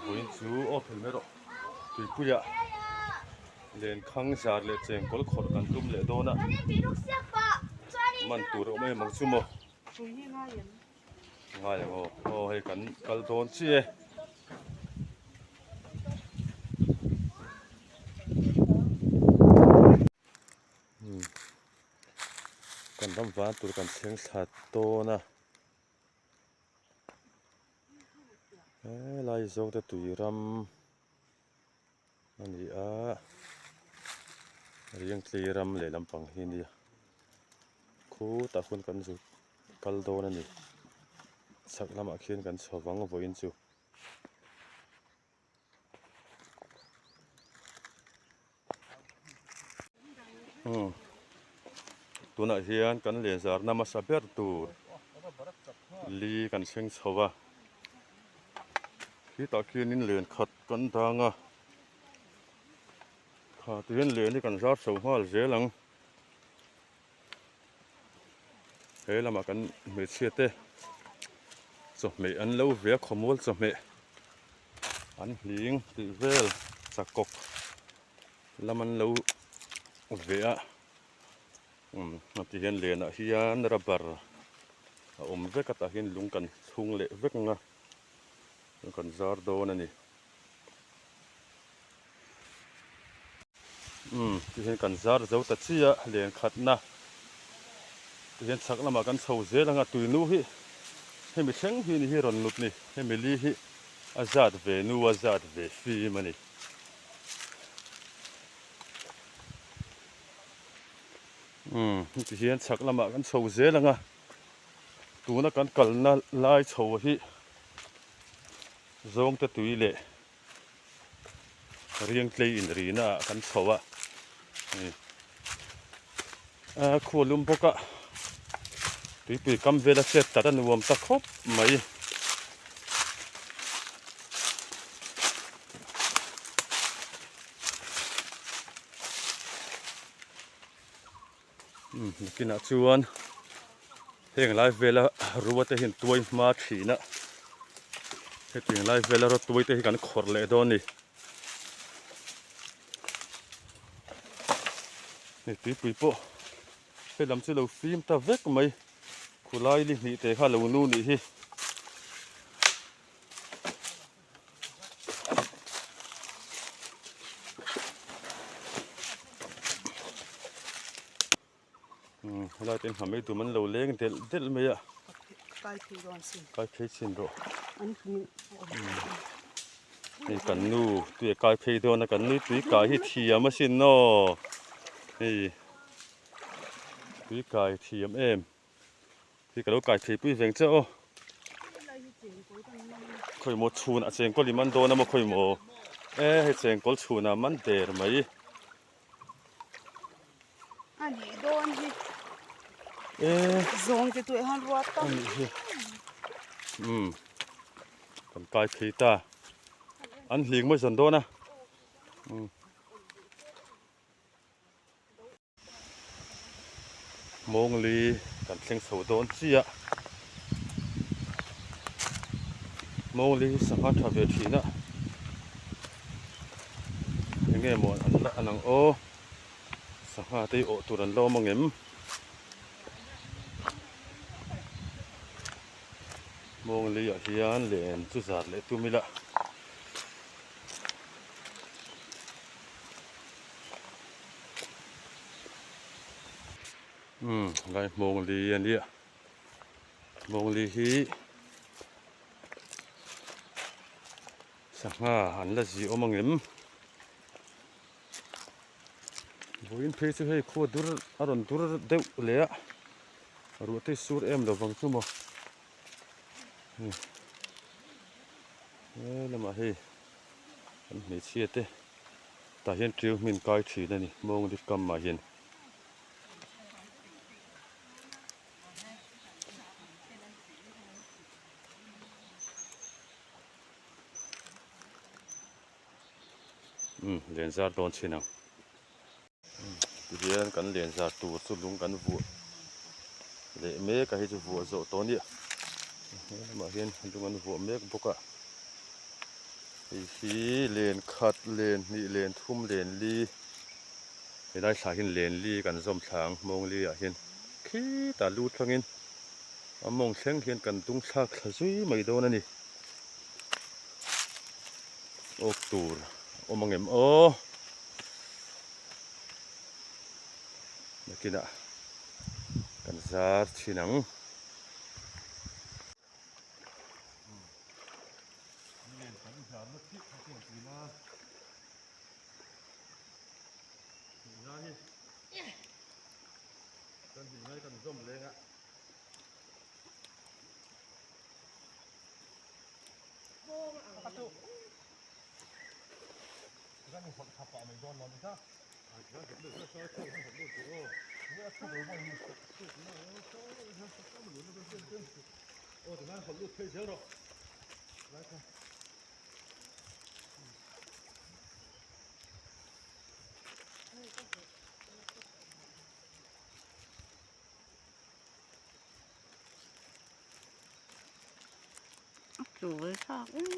Vawiin chu aw phel mai rawh tuipuia lenkhang zar leh chengkawl khawrh kan tum leh dawn a man tur a awm em ang chu maw ngai ang aw aw hei kan kal dawn chiah e. Kan ram van tur kan thleng thla dawn a. Helai zawng te tui ram a ni a riangtlei ram leh lampang hi a nia khutah khuan kan zut kal dawn a ni chhak lamah khian kan chho vang vawiin chu. Tunah hian kan lenzarna hmasa ber tur li kan thleng chho a khitah khianin len khat kan dang a kha tihian len hi kan zar chho nghal zel ang he lamah kan hmeichhia te chawhmeh an lo ve a khawmual chawhmeh an hling tih vel chakawk lam an lo ve a umm ti hian lenah hian rubber a awm vek a tah hian lung kan chhung leh vek ang a kan zar dawn a ni. Umm ti hian kan zar zo ta chiah a len khatna ti hian chhak lamah kan chho zel ang a tuinu hi hemi thleng hi ni hi rawn nut ni hemi li hi a zat ve nu a zat ve fim a ni. Umm heti hian chhak lamah kan chho zel ang a tuna kan kalna lai chho hi zawngte tui leh Riangtlei inrina ah kan chho a a khua lum bawk a tuipui kam vel a chet tat a nuam ta khawp mai. Nakinah chuan heng lai vela rua te hian tuai hma thin a hetiang lai vela rawtuai te hi kan khawrh leh dawn a ni hei tuipui pawh he lam chu lo fim ta vek mai khulai li hnih te kha lo nu nih hi. Helai te hna mai dum an lo leng delh delh mai a. Kai phei dawn sin. Kai phei chin rawh. Hei kan nu tui a kai phei dawn a kan nui tui kai hi thiam asin aw. Hei tui kai thiam em. Hi ka lo kai thei pui veng che aw. Khawi maw chhun a chengkawl i man dawn a maw khawi maw e hei chengkawl chhun a man der mai. A nih dawn hi. E. Zawng te tuih han ruat tam. A nih hi. Um. Kan kai thei ta. An hling mai zan dawn a. Um. Mawngli kan thleng chho dawn chiah. Mawngli hi sangha tha ve thin a. Enge maw an la an ang aw. Sangha te hi awh tur an la awm ang em? Mawngli ah hian len chu zar leh tum ila. Umm lai Hmawngli a nia Hmawngli hi sangha an la zi awm ang em vawiin phei chu hei khua dur a rawn dur deuh leh a ruah te sur em lo vang chu maw he lamah hei an hmeichhia te tah hian tiu hmin kai thin a ni mawngli kam ah hian. Umm len zar dawn chin ang. Tihian kan len zar tur chu lung kan vuah. Leh mek a hei chu vuah zawh tawh a nia he lamah hian lung an vuah mek bawk a hei hi len khat len hnih len thum len li helai thla hian len li kan zawm thla ang hmawng li ah hian khitah lu thlangin a mawng thleng hian kan tung thlak thla zui mai dawn a ni awk tur a awm ang em aw. Nakinah kan zar thin ang. A chawl thlak em.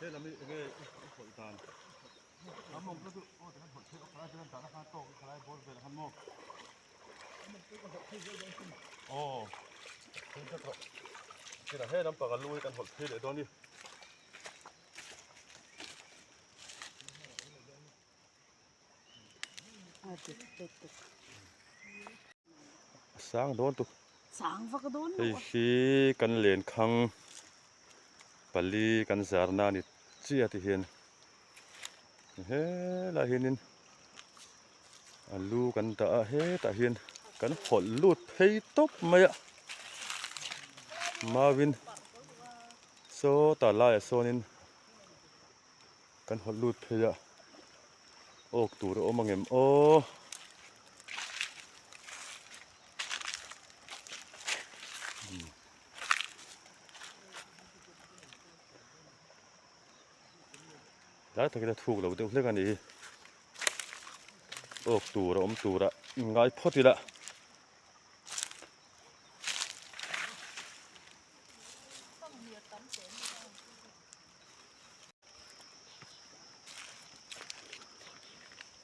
He lam hi enge i hawih dan a mawng te chu aw tikhan hawih theih a khalai te dan a khan tawk a khalai bawr vel a khan maw aw hei tak rawh tinah he lampang a lu hi kan hawlh phei leh dawn a ni. Sang dawn tuk. Sang vak dawn lo. Hei hi kan lenkhang pali kan zarna a ni chiah ti hian helaiah hianin a lu kan dah a hetah hian kan hawlh lut phei tawp mai a mauin sawtah laiah sawnin Kan hawlh lut phei a, awk tur a awm ang em aw. Lai takin a thuk lo deuh hlek a ni hi. Awk tur a awm tur a ngai phawt ila.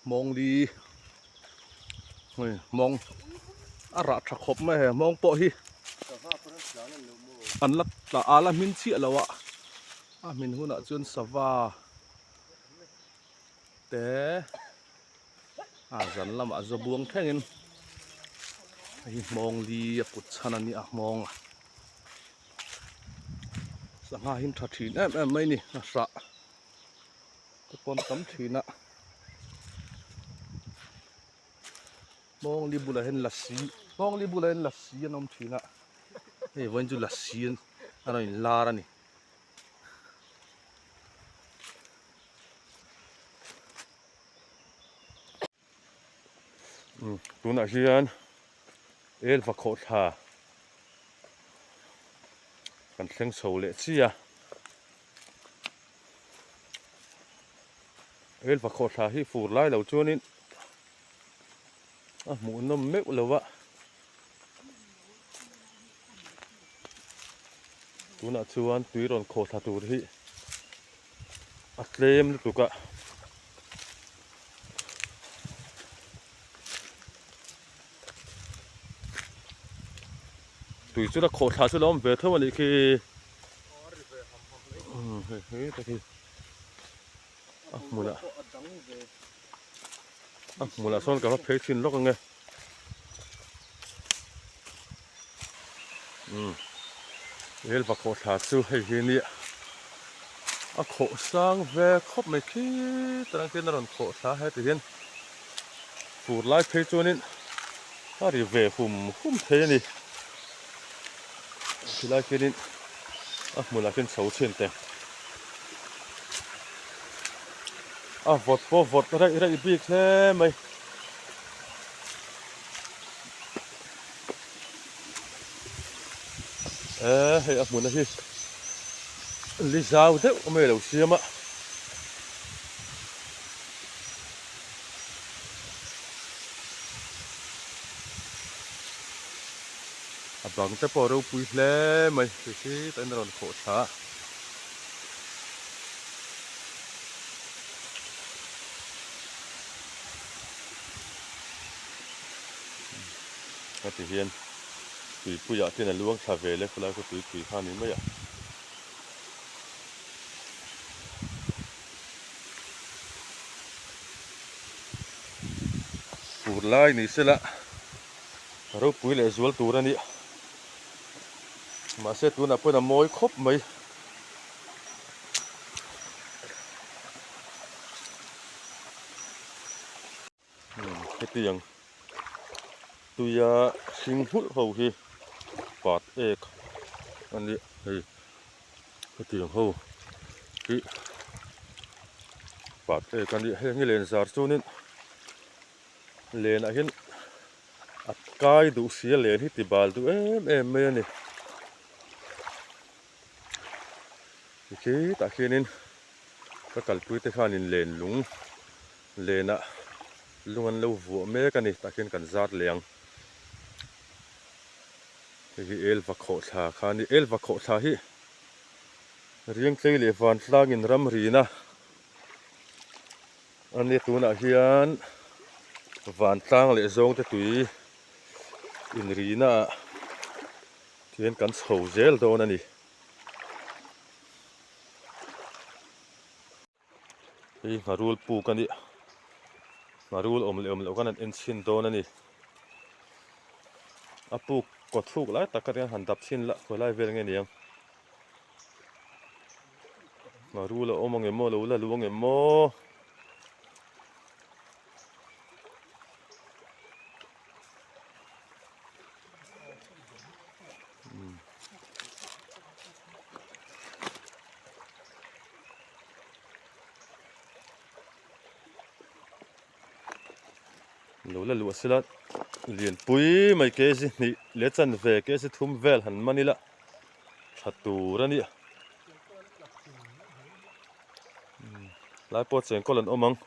Mawngli hei mawng a rah tha khawp mai he mawng pawh hi an la tla a la hmin chiah lo a a hmin hunah chuan sava te a zan lamah zabuang thlengin hei hi mawngli a kut chhan a ni a mawng a. Sangha hi tha thin em em mai ni a hrah te pawn tam thin a mawngli bulah hian lasi mawngli bulah hian lasi an awm thin a hei vawiin chu lasi a rawn inlar a ni. Tunah hian elva khawhthla kan thleng chho leh chiah a elva khawhthla hi fur lai lo chuanin a hmuh nawm meuh lo a tunah chuan tui rawn khawhthla tur hi a tlem lutuk a. Tui chu la khawh thla chu la awm ve tho a nih khi hei hei te khi a hmunah a hmunah sawn ka va phei thin lawk ange. Elva khawhthla chu hei hi nia a khawh sang ve khawp mai khi tarang te hian a rawn khawh thla heti hian fur lai phei chuanin a ri ve hum hum thei a ni khilai khianin a hmunah khian chho chhin teh a vawt pawh vawt raih raih bik hle mai. Eee hei a hmuna hi li zau deuh mai a lo siam a. A bang te pawh a ropui hle mai hei khi tain a rawn khawh thla a. Heti hian tuipuiah khian a luang thla ve le khawlai khaw tuipui kha a ni mai a. Fur lai ni sela ropui leh zual tur a ni. Mahse tunah pawhin a mawi khawp mai. Hetiang tuia hring nghulh ho hi pat ek a nia hei hetiang ho hi pat ek a nia heng hi len zar chuanin lenah hian a kai duh si a len hi ti bal duh em em mai a ni tikhi tah khianin ka kalpui te khanin len lung Lenah lung an lo vuah mek a ni tah khian kan zar leh ang. Hei hi Elva khawhthla kha a ni. Elva khawhthla hi Riangtlei leh Vantlangin ramrina a nia tunah hian Vantlang leh Zawngte tui inrina ah hian kan chho zel dawn a ni. Hei ngharul puk a nih ngharul awm leh awm loh khan an en chhin dawn a ni a puk kaw thluk lai tak kha han dap chhin lah khawi lai vel nge niang ngharul a awm ang em maw lo la lu ang em maw. Lo la luah sela lianpui mai kg hnih leh chanve kg thum vel han man ila tha tur a ni lai pawh chengkawl an awm ang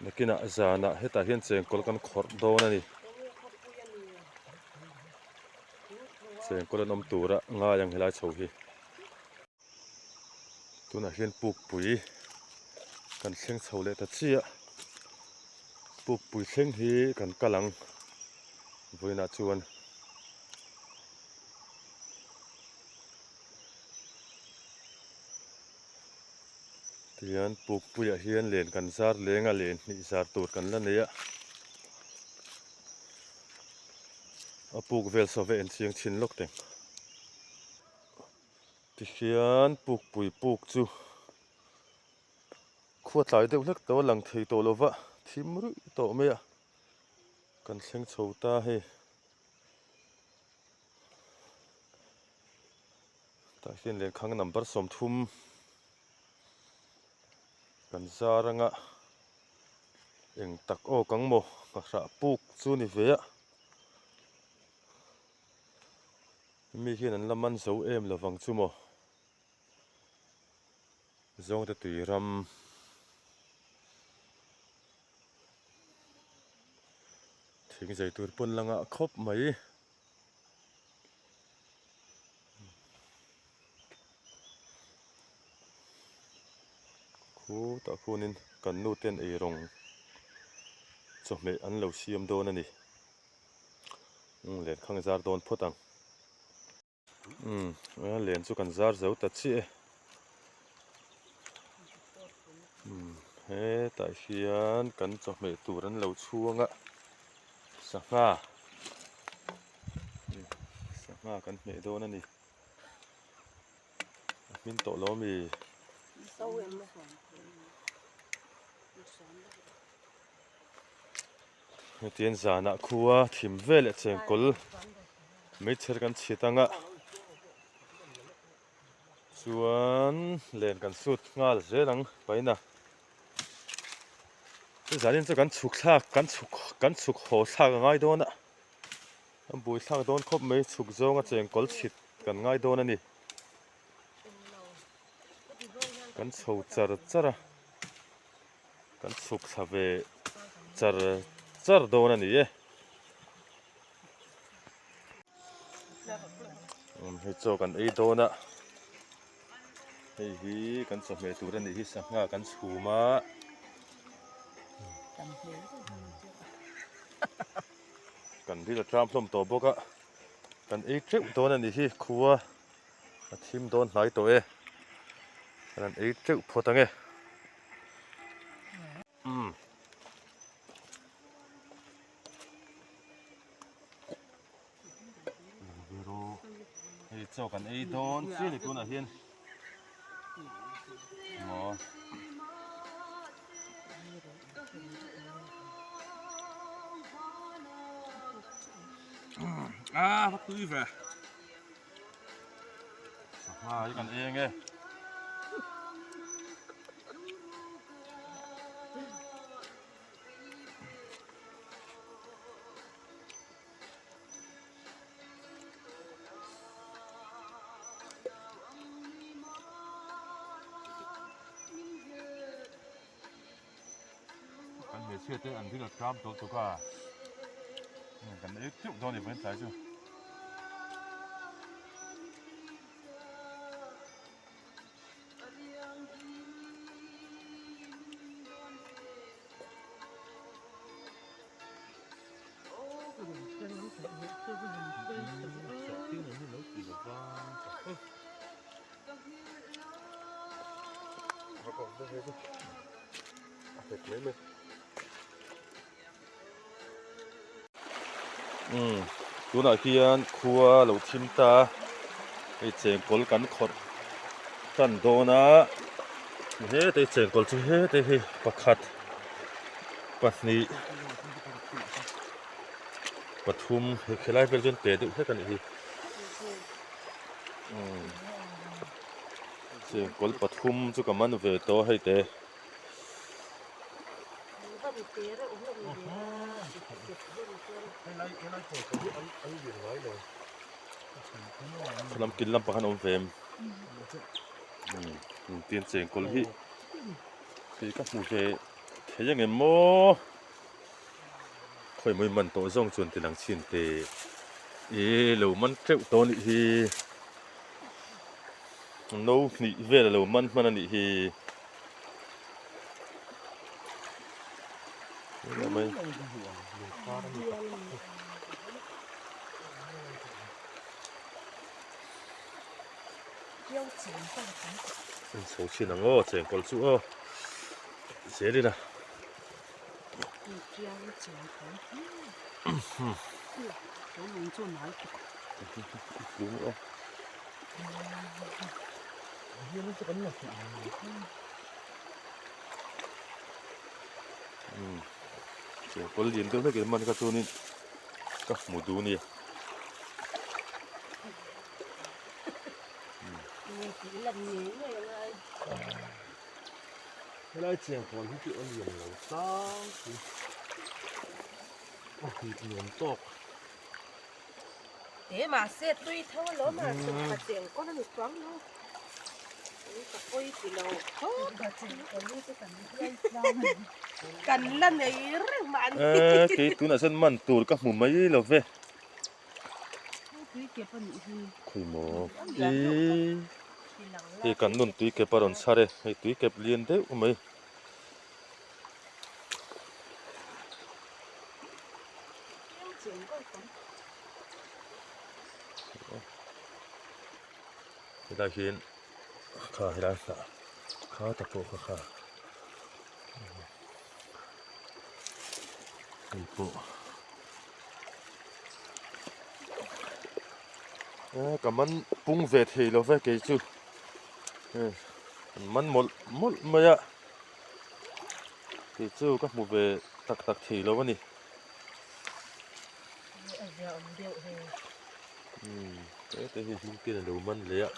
nakinah zanah hetah hian chengkawl kan khawrh dawn a ni. Chengkawl an awm tura ngai ang helai chho hi. Tunah hian pukpui kan thleng chho leh ta chiah. Pukpui thleng hi kan kal ang vawiinah chuan. Tihian pukpuiah hian len kan zar leng a len hnih zar tur kan la nei a. A puk vel saw ve en chiang chhin lawk teng. Tihian pukpui puk chu khua tlai deuh hlek tawh a lang thei tawh lo va, thim ruih tawh mai a, kan thleng chho ta hei. Tah hian lenkhang number 30 kan zar anga eng tak awk ang maw nghahrah puk chu ni ve a mi hian an la man zo em lovang chu maw zawngte tui ram thing zai tur pawn la ngah khawp mai. Khutah khuanin kan nu ten eirawng chawhmeh an lo siam dawn a ni. Umm len khang zar dawn phawt ang. Umm len chu kan zar zo ta chiah e. Umm hetah hian kan chawhmeh tur an lo chhuang a sangha. Sangha kan hmeh dawn a ni. A hmin tawh lo ami? Hetiang zanah khua thim vel leh chengkawl meichher kan chhit anga chuan len kan sut nghal zel ang paina. Chu zanin chu kan chhuk thlak kan chhuk kan chhuk haw thlak a ngai dawn a. A bui thlak dawn khawp mai chhuk zawnga chengkawl chhit kan ngai dawn a ni. Kan chho char char a, kan chhuk thla ve char char dawn a ni e. Hei chaw kan ei dawn a, hei hi kan chawhmeh tur a nih hi sangha kan chhum a. Kan ril a tlam hlawm tawh bawk a, kan ei teuh dawn a nih hi khua a thim dawn hnai tawh e, kan han ei teuh phawt ang e. Umm. Hei chaw kan ei dawn chiah a ni tunah hian maw. A va tui ve. Sangha hi kan ei ange. Kan hmeichhia te an ril a tram tawlh tuk a, kan ei teuh dawn a ni vawiin tlai chu. Umm tunah hian khua lo thim ta hei chengkawl kan khawrh tan dawn a hete chengkawl chu hete hi pakhat pahnih pathum helai vel chuan te deuh hlek a nih hi umm chengkawl pathum chu ka man ve tawh a hei te. Lam kil lampang an awm ve em umm tin chengkawl hi kei ka hmu ve thei ang em maw khawi mawi man tawh zawng chuan ti lang chhin teh ih lo man teuh tawh a nih hi no hnih vel a lo man hman a nih hi. Chho chin ang aw chengkawl chu aw zel ila. Chengkawl lian deuh hlek in man kha chuanin ka hmu duh a ni. Helai chengkawl hi chu a lian lo tlangpui a hip nuam tawk. He mahse tui tho alawm a chhukha chengkawl a ni chuang lo. Ka pawi ti lo khawp a chengkawl hi chu kan bial tlang a ni. Kan la nei reng mah a ni. Kei tunah chuan man tur ka hmu mai lo ve. Tui kep a nih hi. Khawi maw? Hei kan nun tui kep a rawn chhar e, hei tui kep lian deuh mai. Helai hian kha helai hnah kha ta pawh kha kha hei pawh. Ka man pung ve thei lo ve kei chu an man mawlh mawlh mai a kei chu ka hmu ve tak tak thei lo a ni. Hete hi hming ten a lo man leh a.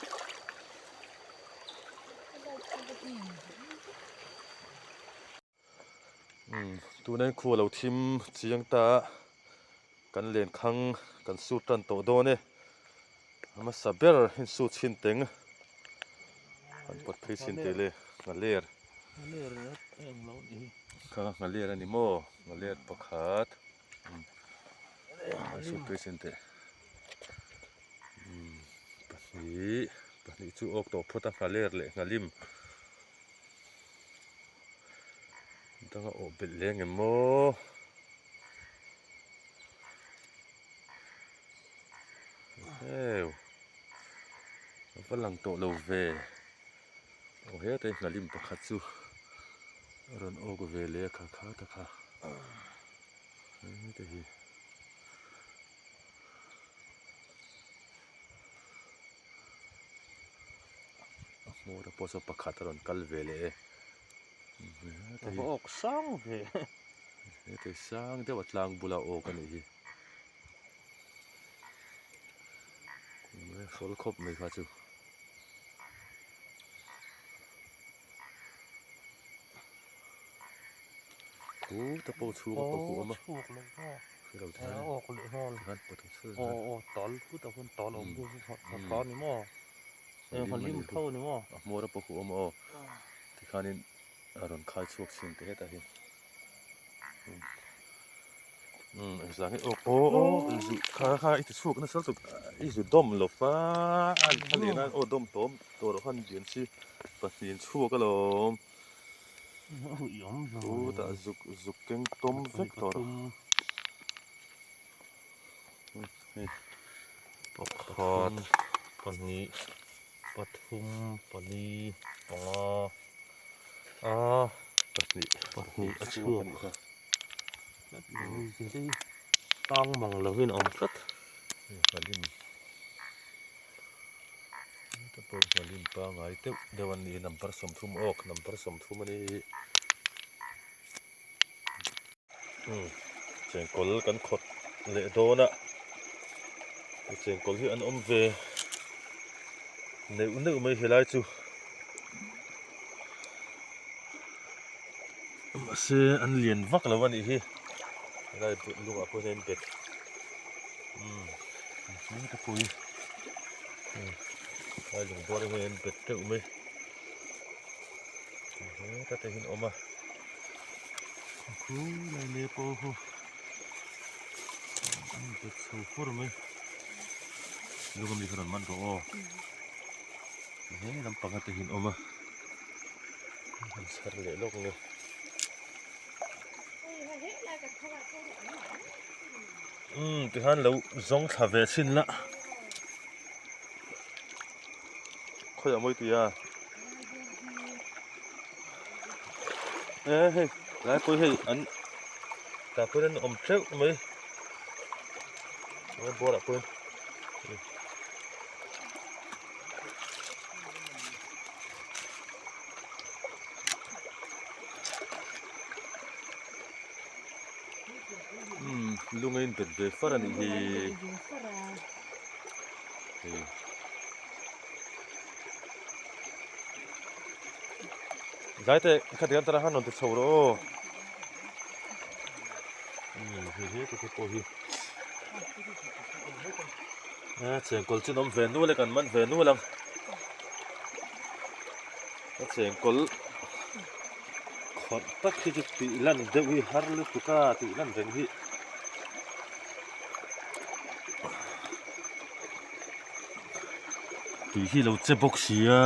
Tuna in khu a lo thim chiang ta a, kan lenkhang kan sut tan tawh dawn e, a hmasa ber in sut chhin teng an pawt phei chhin teh le nghaler kha nghaler a ni maw nghaler pakhat an sut phei chhin teh pahnih pahnih chu awk tawh phawt a nghaler leh nghalim. Danga awh belh leng em maw? Heu a va lang tawh lo ve aw heta hnalim pakhat chu a rawn awk ve leh a kha kha ta kha heta hi. A hmawr a pawh saw pakhat a rawn kal ve leh e A va awk sang ve Heta sang deuh a tlang bula awk a nih hi Hrawl khawp mai kha chu. Khu ta pawh chhung a pawh huam a. Chhuak lo va. Hre lo ti hian. Awk leh nghal. Ti hian pawt ang chhung. Aw aw tal khu ta khuan tal awm chu a tha ni maw. Eng halim tho ni maw. A hmawr a pawh huam aw. Ti khanin a rawn khai chhuak chhin te hetah hian. Umm engzah nge awk aw aw zu kha kha i ti chhuak nasa lutuk i zu dawm lo va a leh nan aw dawm tawm tawh loh khan lian si pahnih an chhuak alawm chutah zuk zuk keng tawm vek tawh rawh hei pakhat pahnih pathum pali panga a pahnih pahnih a chhuak a nih kha tang mang lovin a awm tlat nghalim heta pawh nghalim pangai deuh deuh an ni number 30 awk number 30 a ni umm chengkawl kan khawt leh dawn a chengkawl hi an awm ve neuh neuh mai helai chu. Mahse an lian vak lo a nih hi helai lungah pawh hian bet umm te pawh hi helai lung bawr ah hian bet deuh mai heta te hian a awm a khulai leh pawh ho an bet chho fur mai lung ami kha rawn man rawh aw he lampang te hian a awm a. An chhar leh lawk nge. Umm tikhan lo zawng thla ve chhin la. Khawiah mawi tui a. E hei lai pawh hei an tah pawhin an awm teuh mai. Bawrah pawhin. Umm lung a inbet ve far a nih hi hei zai teh khati khan tara khan rawn ti chho rawh aw umm hei heta te pawh hi A chengkawl chu an awm ve nual e kan man ve nual ang a chengkawl khawrh tak hi chu tih lan deuh hi har lutuk a tih lan reng hi tui hi lo che bawk si a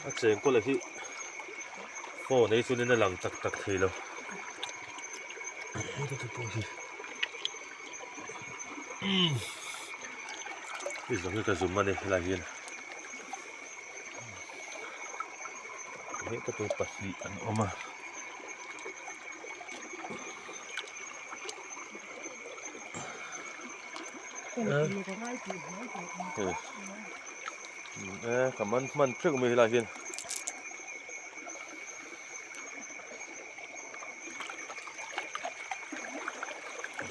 a chengkawl hi phone hi chuanin a lang tak tak thei lo heta pawh hi. I zawng hi ka zum a ni helai hian heta pawh pahnih an awm a. Hei e ka man hman teuh mai helaiah hian.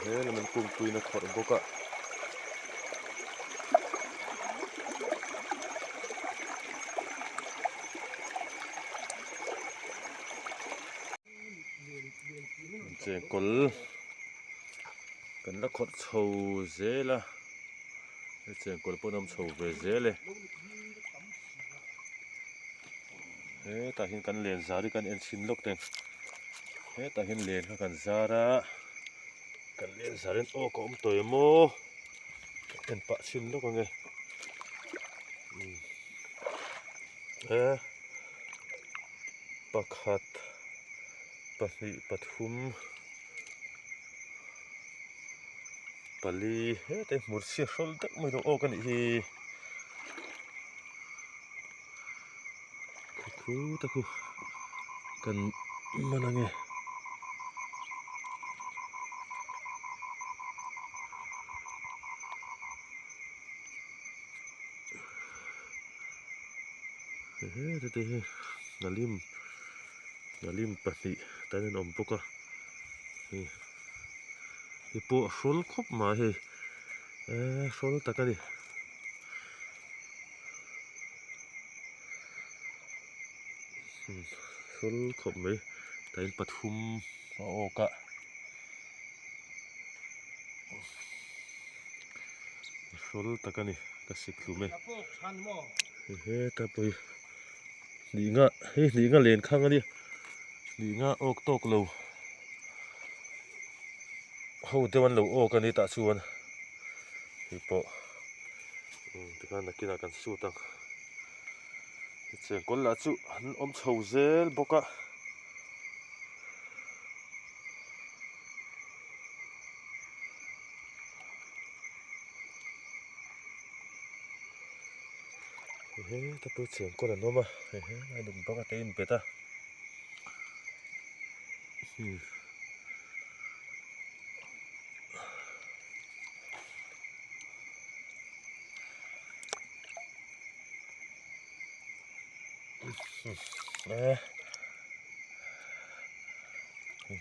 He lam an kungpuiin a khawrh bawk a. Chengkawl kan la khawrh chho zel a he chengkawl pawh an awm chho ve zel e hetah hian kan len zar hi kan en chhin lawk teng hetah hian len kha kan zar a kan len zar in aw ka awm tawh em aw ka en pah chhin lawk ang e he. Pakhat pahnih pathum pali hete hmurchhia hrawl deuh mai lo awk a nih hi khu te khu kan man ange. Hete te hi nalim nalim pahnih tan an awm bawk a hei hei pawh a hrawl khawp mai hei eee hrawl tak a ni. Hrawl khawp mai tain pathum a awk a. Hrawl tak a ni ka sik hlum e heta pawh hi hnih nga hei hnih nga len khang a nia hnih nga awk tawk lo ho deuh an lo awk a ni tah chuan hei pawh tikhan nakinah kan sut ang chengkawl lah chu an awm chho zel bawk a. Heta pawh chengkawl an awm a hehe a lung bang ate a inbet a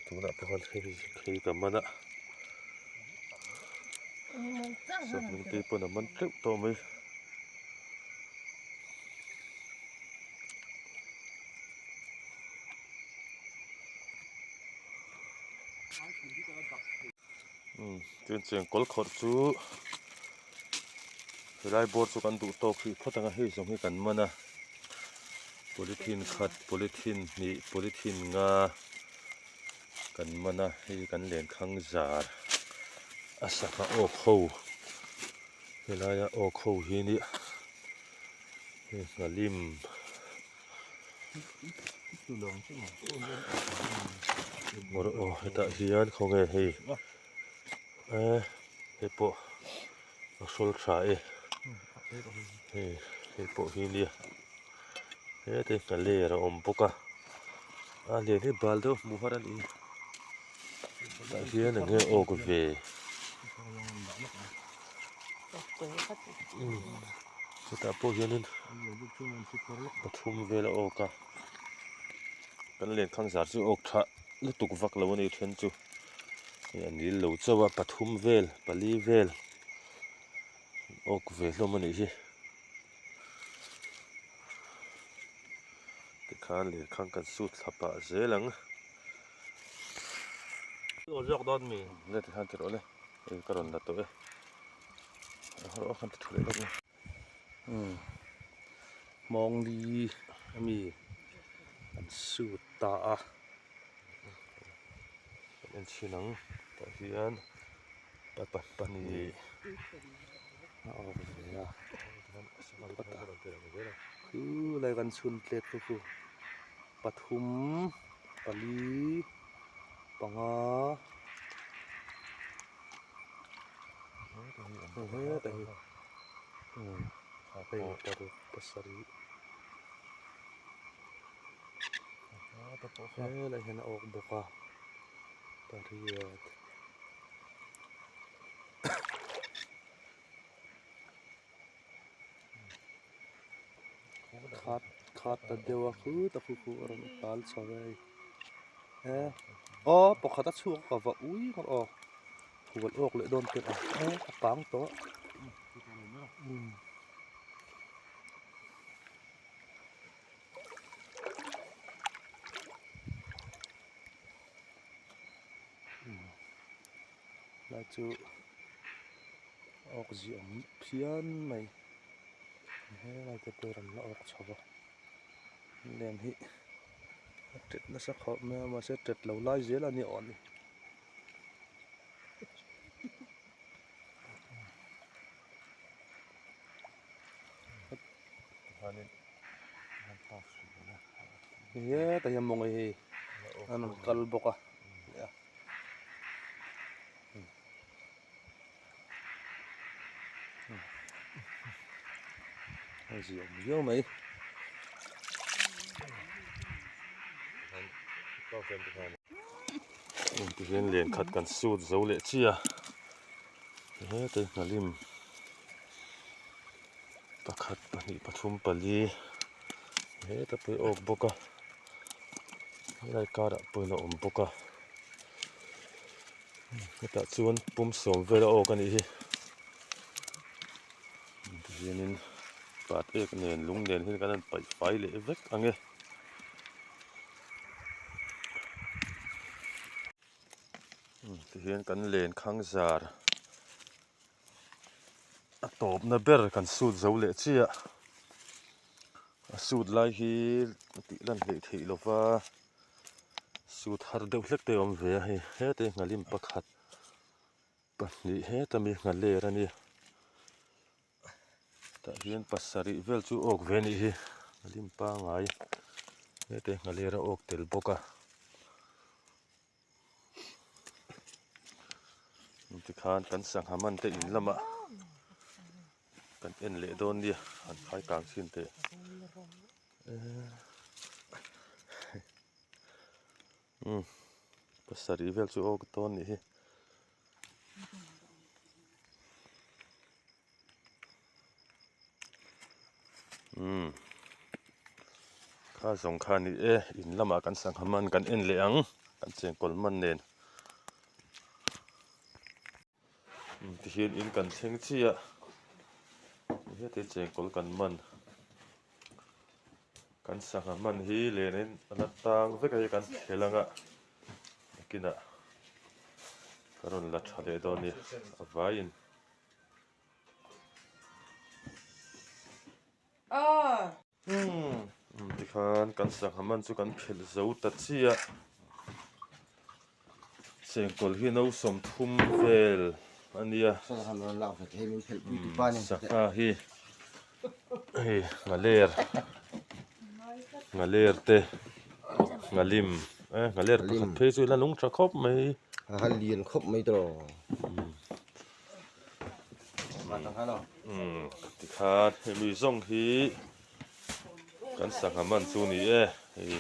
Tunah pawh khan hei phei ka man a sawmhnih te pawn a man teuh tawh mai. Chuan chengkawl khawrh chu helai bawr chu kan duh tawk hrih phawt ang a hei zawng hi kan man a polythene khat polythene hnih polythene nga kan man a hei kan lenkhang zar a sangha awk ho helaia awk ho hi nia hei nghalim. Aw hetah hian khawnge hei eh hei pawh a hrawl tha e hei hei pawh hi nia hete hna ler a awm bawk a a lian hi bal deuh hmuh har a ni tah hian eng nge awk ve hetah pawh hianin pathum vel a awk a kan lenkhang zar chu awk tha lutuk vak lo a ni then chu hei a nil lo chauh a pathum vel pali vel awk ve hlawm a nih hi tikhan lenkhang kan sut thla pah zel ang. Le tikhan ti rawh le hei ka rawn la tawh e a khan ti tha leh lawk mai. Hmawngli ami an sut ta a. Kan en chhin ang tah hian pahnih a awk ve a khu lai kan chhun tlet khu khu pathum pali panga hei paruk pasarih. Helai hian a awk bawk a pariat. Khat khat ta deuh a khut a khu khu a rawn tal chho e hei e aw pakhat a chhuak a ka va ui ngawt aw hual awk leh dawn teh ang e a pang tawh umm. Lai chu awk ziah awm phian mai helai te pawh rawn la awk chho va len hi a tet nasa khawp mai a mahse tet lo lai zel a ni awh a ni. Hetah hian maw hei an rawn kal bawk a. A ziah awm viau mai. Tihian len khat kan sut zo leh chiah a hete hnalim pakhat pahnih pathum pali heta pawh hi a awk bawk a helai karah pawhin a awm bawk a hetah chuan pum sawm vel a awk a nih hi tihianin pat ek nen lung nen hian kan han paih fai leh vek ang e. Tihian kan len khang zar a tawpna ber kan sut zo leh chiah a sut lai hi a tih lan hleih theih lo va sut har deuh hlek te a awm ve a hei hete nghalim pakhat pahnih heta mi nghaler a nia tah hian pasarih vel chu awk ve a nih hi nghalim pangai hete nghaler a awk tel bawk a. Tikhan kan sangha man te in lamah kan en leh dawn nia an khai kang chhin teh umm pasarih vel chu awk dawn nih hi. Umm kha zawng kha a ni e in lamah kan sangha man kan en leh ang kan chengkawl man nen umm tihian in kan thleng chiah heti chengkawl kan man kan sangha man hi len in a la tang vek a hei kan khel ang a nakinah ka rawn la tha leh dawn a ni a vaiin. Umm tikhan kan sangha man chu kan phelh zo ta chiah chengkawl hi no 30 vel a nia sangha hi hei nghaler nghaler te nghalim eh nghaler pakhat phei chu ila nung tha khawp mai. A lian khawp mai tawh. Tikhan hemi zawng hi kan sangha man chu ni e hei.